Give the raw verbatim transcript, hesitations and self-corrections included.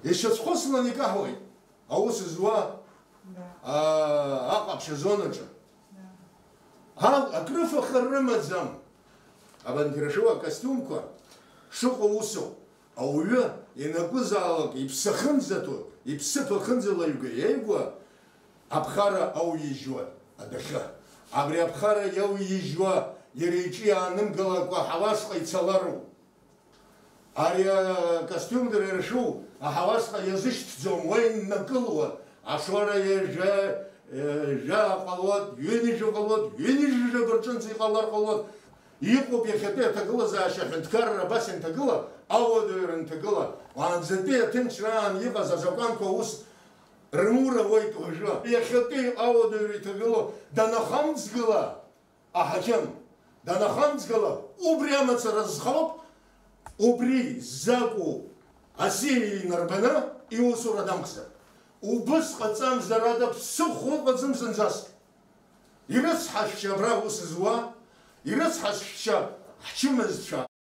Ишьацәхыслан икаҳауеит аус зуа, аа, аҟаԥшь азонаҿы. Ал-, акрыфаха рымаӡам. Абанҭ ирашәу акостиумқәа шыҟоу усоуп. Ауаҩы ианакәызаалак иԥсы ахьынӡаҭоу, иԥсыԥ ахьынӡалаҩга иеигәа, аԥхара ауижьуа адәахьы. Абри аԥхара иауижьуа иара иҿы иаанымгалакәа ҳауашҟа ицалароуп. Ари акостиум дара иршәу аҳауашҟа иазышьҭӡом, уа иннакылуа, ашоура ҩажәа, ҩажәа ҟалоит, ҩынҩажәа ҟалоит, ҩынҩажәа бырҿынӡа иҟалар ҟалоит. Иҟоуп иахьатәи аҭагылазаашьа аҳәынҭқарра абас ианҭагыла, ауадаҩра анҭагыла, уаанӡатәи аҭынчраан иҟаз азакәанқәа аус рмур ауеит уажәы. Иахьатәи ауадаҩра иҭагылоу данахамҵгыла, аҳақьым данахамҵгыла, убри амацара зхоуп, убри закәу асиа инарбаны иусура дамхзар. Убыс ҟаҵамзар ада ԥсыхәа ыҟаӡам зынӡаск. Ирыцҳашәшьа абра аус зуа, ирыцҳашәшьа ҳчымазцәа.